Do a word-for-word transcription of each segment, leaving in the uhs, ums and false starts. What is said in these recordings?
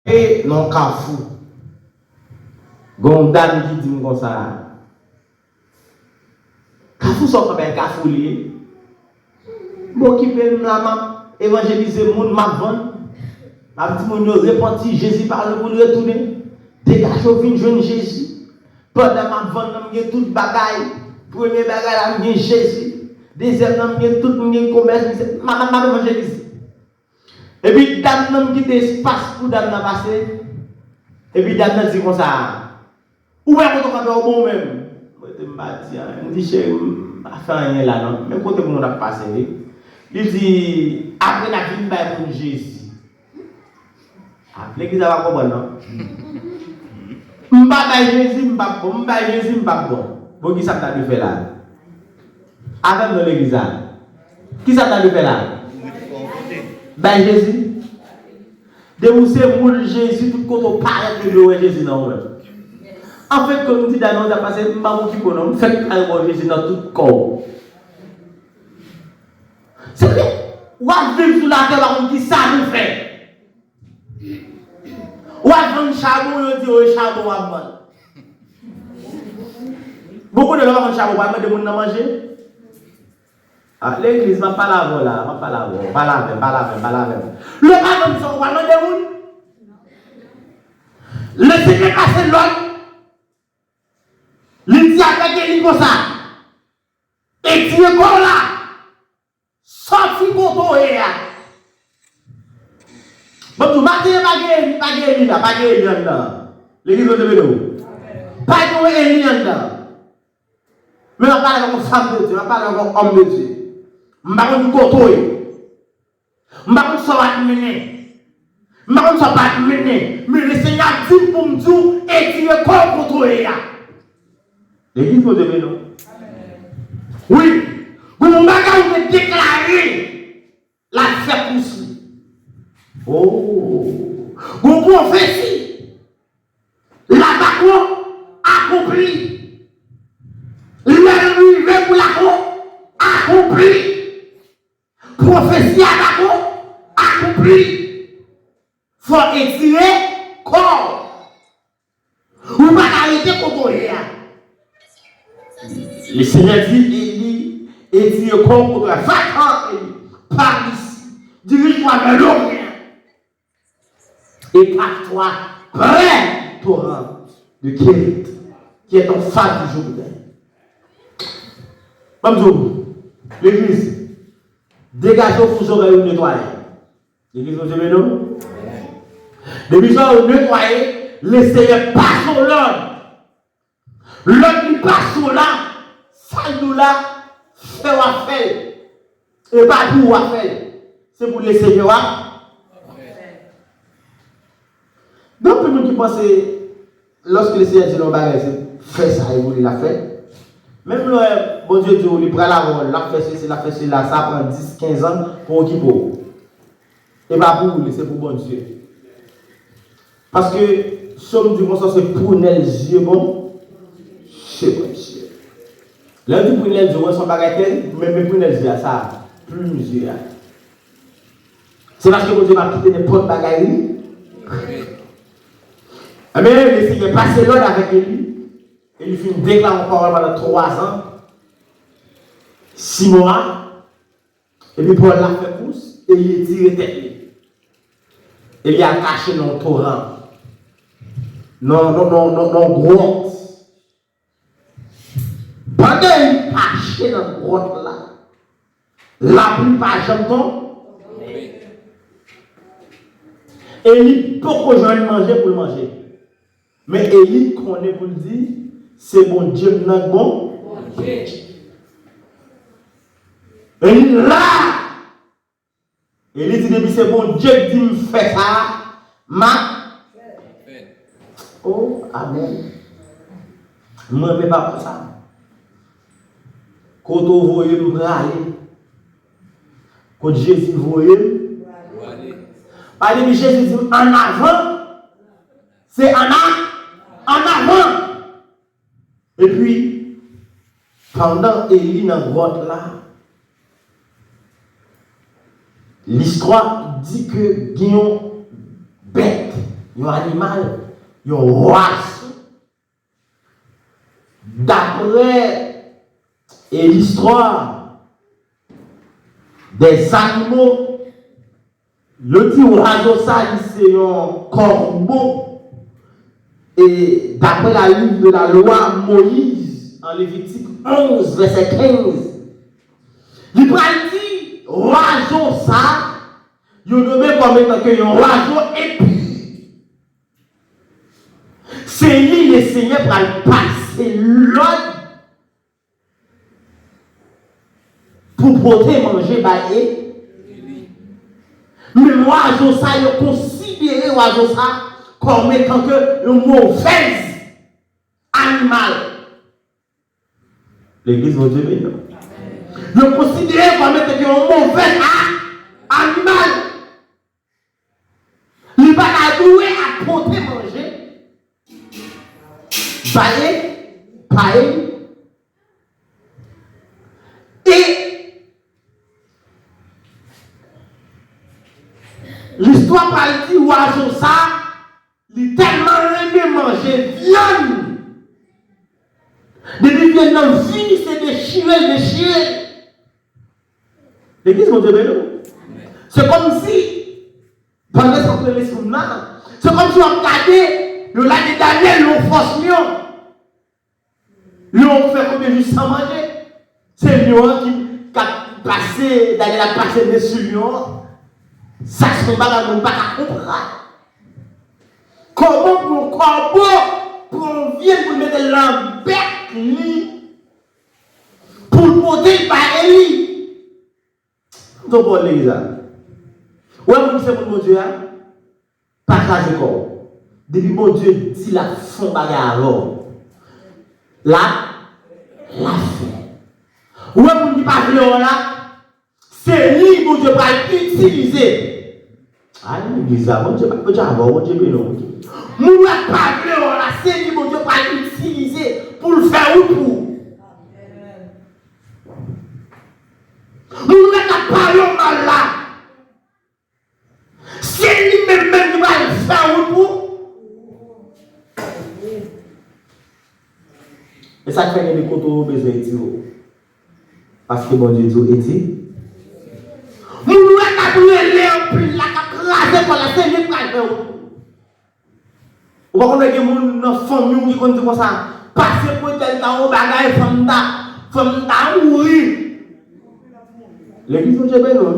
kanpe nan yon kafou. Gen yon dam ki di m konsa, "Kafou sa w kanpe a, Kafou li ye? M okipe m la, m ap evanjelize moun, m ap vann. M ap di moun yo repanti, Jezi pale pou l retounen. Degaje w vin jwenn Jezi." Pandan m ap vann nan, m gen tout bagay. Premye bagay la, m gen Jezi. Dezyèm nan, m gen tout, m gen komès, m se, m ap, m ap evanjelize. Epi dam nan, m kite espas pou dam nan pase. Epi dam nan di konsa, "Ou wè kote w kanpe a, ou bon ou menm?" Mwen te m pa di anyen. M di, "Cheri, m pa fè anyen la non. Men kote moun ap pase, wi." Li di, "Apre n ap vin bay moun Jezi." A, legliz la pa konprann non. "M pa bay Jezi, m p ap bon. M bay Jezi, m p ap bon." Bon, ki sa m ta dwe fè la? Avè m non legliz la. Ki sa m ta dwe fè la? Bay Jezi. Depi w se moun Jezi, tout kote w parèt, yo dwe wè Jezi nan ou menm. Anfèt, kòm m di dam nan, sa pase, m pa okipe w non, m fèk al ba w Jezi nan tout kò w. Se vre, w ap viv sou latè, w pa konn ki sa pou fè. W ap vann chabon, yo di w e chabon w ap vann. Bon, kounye a lè w ap vann chabon, w ap mande moun nan manje? A, legliz, m ap pale avè w la, m ap pale avè w. Pale avè m, pale avè m, pale avè m. Lè w pa konn sa w pral mande moun. Lesenyè pase lòd. Li di avèk Eli konsa, "Etire kò w la. Sòti kote w ye a." Bon, tou maten an, pa gen Eli, pa gen Eli la, pa gen Eli anndan. Legliz Bondye beni w. Pa gen Eli anndan. Men m ap pale avèk yon fanm de Dye, m ap pale avèk yon òm de Dye. M pa konn kote w ye. M pa konn sa w ap mennen. M pa konn sa w p ap mennen. Men Lesenyè ap di m pou m di w, etire kò w kote w ye a. Legliz Bondye beni w. Wi. Gon bagay ou te deklare, l ap fèt pou ou. Oh. Gon pwofesi. L ap akonpli. Lè l rive pou l akonpli. Pwofesi a dakò akonpli. Fò w etire kò w. Ou pa ka rete kote w ye a. Lesenyè di Eli, etire kò w kote w ye a. Va-t'en, Eli. Pars d'ici. Dirige-toi vers l'Orient. Écarte-toi près du torrent de Kérit, qui est en face du Jourdain. Ban m di w, legliz, degaje w pou zòrèy ou netwaye. Legliz Bondye beni w. Depi zòrèy ou netwaye, Lesenyè pase w lòd. Lòd li pase w la, sa l di w la, fè w ap fè l. E pa pou ou w ap fè l. Se pou Lesenyè w ap. Gen anpil moun ki panse, lòske Lesenyè di l yon bagay, se fè sa e pou li l ap fè. Menm lè Bondye di w li pral avè w, l ap fè sesi, l ap fè sela, sa pran dis, kenz an pou okipe w. E pa pou ou li, se pou Bondye. Paske Sòm di konsa, se prunelle zye bon, se Bondye. Lè l di prunelle zye, wè se yon bagay terib, men, men prunelle zye a, sa, plim zye a. Se paske Bondye p ap kite nenpòt bagay li. Ebyen, Lesenyè pase lòd avèk Eli, e li fin deklare yon pawòl pandan twa zan, sis mwa. Epi Pòl la fè kous e li etire tèt li. E li al kache nan yon toran. Nan, nan, nan, nan, nan gwòt. Pandan li kache nan gwòt la, lapli pa janm tonbe. E li poko jwenn manje pou l manje. Men Eli konnen pou l di, se Bondye m nan k bon. Eli la. Eli di, depi se Bondye k di m fè sa, m ap. Oh, amèn. M renmen pawòl sa. Kote w voye m prale. Kot Jezi voye m. Pale de Jezi di m ann avan. Se ann a, ann avan. Epi, pandan Eli nan gwòt la, listwa di ke gen yon bèt yon animal, yon wazo. Daprè e listwa dè zanimo, yo di wazo sa li se yon kòbo. E daprè la liv de la lwa Moyiz, an Levitik onz, vèsè kenz, li pral di wazo sa, yo nonmen kòm etan ke yon wazo enpi. Se li Lesenyè pral pase lòd pou pote manje bay e. Men wazo sa, yo konsidere wazo sa kòm etan ke yon movèz animal. Legliz, Bondye beni w. Yo konsidere kòm etan ke yon movèz a, animal. Li pa ta dwe ap pote manje bay e, bay e. E listwa pral di wazo sa, li tèlman renmen manje vyann. Depi vyann nan vini, se dechire l dechire. Legliz, Bondye beni w. Se kòmsi, pandan sa pran lespri m nan, se kòmsi w ap gade, yo lage Danyèl nan yon fòs lyon. Lyon an fè konbyen jou san manje? Se lyon an ki, k ap pase, Danyèl ap pase men sou lyon an. Sa se yon bagay moun pa ka konprann. Kòman pou yon kòbo pran yon vyann pou l mete l nan bèk li, pou l pote l bay Eli? Ann pran legliz la. Ou wè moun ki se moun Bondye a, pa kraze kò w. Depi Bondye di l ap fè yon bagay avè w, l ap, l ap fè. Ou wè moun ki pa vle wè w la, se li Bondye pral itilize. Ay, legliz la, Bondye, Bondye avè w, Bondye beni w. Moun ou wè k pa vle wè w la, se li Bondye pral itilize pou l fè wout pou ou. Moun ou wè k ap pale w mal la, se li menm menm ki pral fè wout pou ou. E sa k fè gen de kote w bezwen etire w. Paske Bondye di w etire. Moun ou wè k ap rele anpil la, k ap kraze kò l la, se li k pral fè wout pou ou. Ou pa konn wè gen moun nan fanmi w ki konn di konsa, pase pou entèl ta yon bagay, fò m ta, fò m ta mouri. Legliz, Bondye beni w.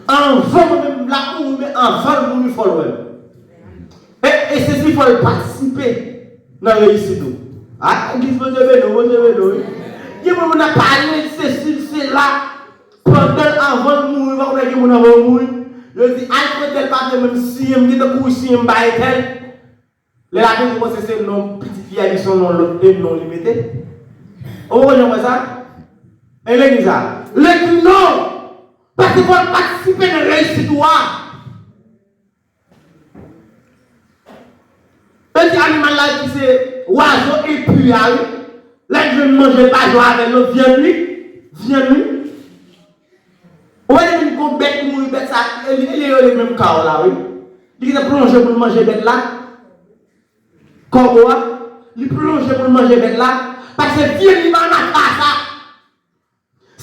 Anvan mwen menm m la mouri, men anvan l mouri, fò l wè m. E, e se si fò l patisipe nan reyisit ou. A, legliz, Bondye beni w, Bondye beni w, wi. Gen moun, moun ap pale, se si, se la. Pandan l, anvan l mouri, pa konn gen moun anvan yo mouri. Yo di, "Ay, pou entèl pa vle menm siyen, m gentan kouri siyen m bay entèl." Lè l ap vini, panse se non pitit li a, li se yon non lòt, e non li mete. Ou konprann jan mwen sa? E legliz la. Legliz non! Paske fò l patisipe nan reyisit ou a. Yo di animal la ki se wazo enpi a, wi. Lè l jwenn manje, l pa jwe avè l non, vyann li, vyann li. Ou wè depi l gon bèt mouri, bèt sa, e li, e li rele menm ka w la, wi. Li gentan plonje pou l manje bèt la. Kòbo a, li plonje pou l manje bèt la. Paske vyann li pa nan ka sa.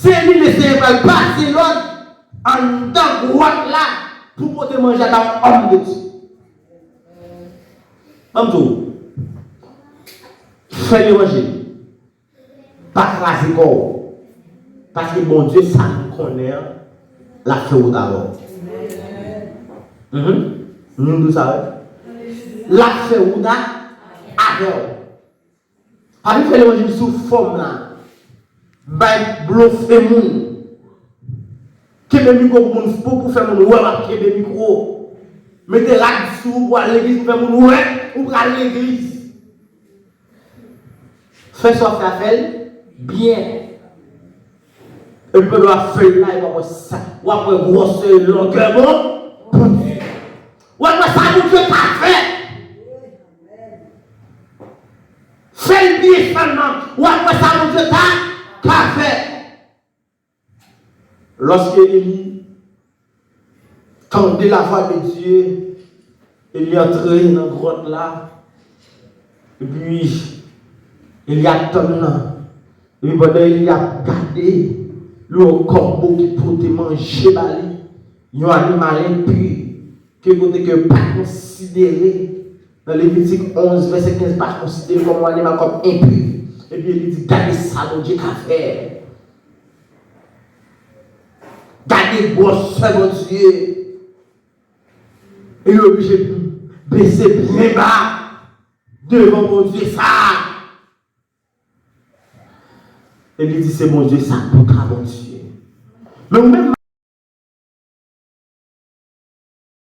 Se li Lesenyè pral pase lòd anndan gwòt la pou pote manje a bay òm de Dye. Ban m di w, fè levanjil. Pa kraze kò w. Paske Bondye, sa nou konnen an, l ap fè wout avè w. Mhm. Nou di sa, wi. L ap fè wout a, avè w. Pa vin fè levanjil sou fòm la. Bay blofe moun. Kenbe mikwo pou moun, pou, pou fè moun wè w ap kenbe mikwo. Mete rad sou ou pou al legliz, pou fè moun wè ou pral legliz. Fè sa w ap fè a, fè l byen. Epi pandan w ap fè l la, w ap wè sa, w ap wè gwosè, longè bon Bondye. W ap wè sa Bondye ka fè. Fè l byen sèlman, w ap wè sa Bondye ka, ka fè. Lòske Eli tande lavwa de Dye, E li antre nan gwòt la. Epi, e li ap tann nan. Epi pandan Eli ap gade, li wè yon kòbo ki pote manje ba li, yon animal enpi, ke kote ke pa konsidere, nan Levitik onz, vèsè kenz, pa konsidere kòm yon animal kòm enpi. Epi Eli di, "Gade sa Bondye ka fè. Gade gwòsè Bondye." E li oblije bese byen ba devan Bondye sa. E li di, "Se Bondye sa, pou ta Bondye." Men ou menm,